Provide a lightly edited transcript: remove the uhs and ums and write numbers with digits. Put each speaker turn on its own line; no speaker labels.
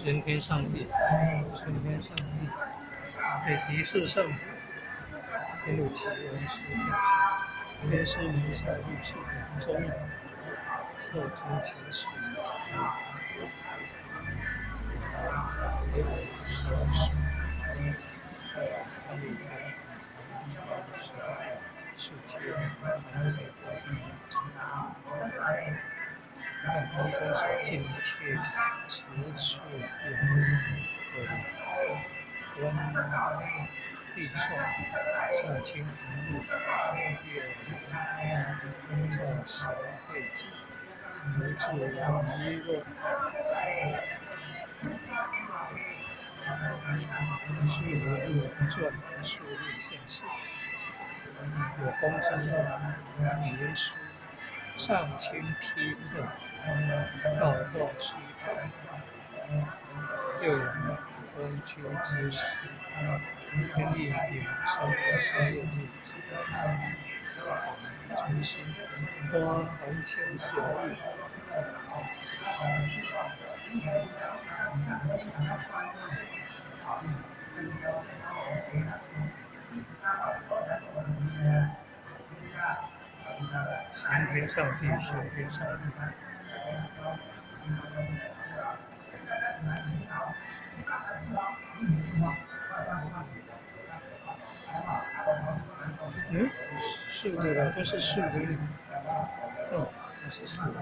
玄天上帝，玄天上帝，北极是上进入奇文书天天师门下六世中道宗前世，512岁，安利在世间凡界的成看空中所见一切持素有为观地颂上清行路六造贤慧智无自娱乐须无入传数令现世有功之作言书上清批正道化虚台六阳中秋之时天应丙申12月日子重新花团清小玉玄天上帝，玄天上帝。嗯，素的啦，都是素的。哦，都是素的。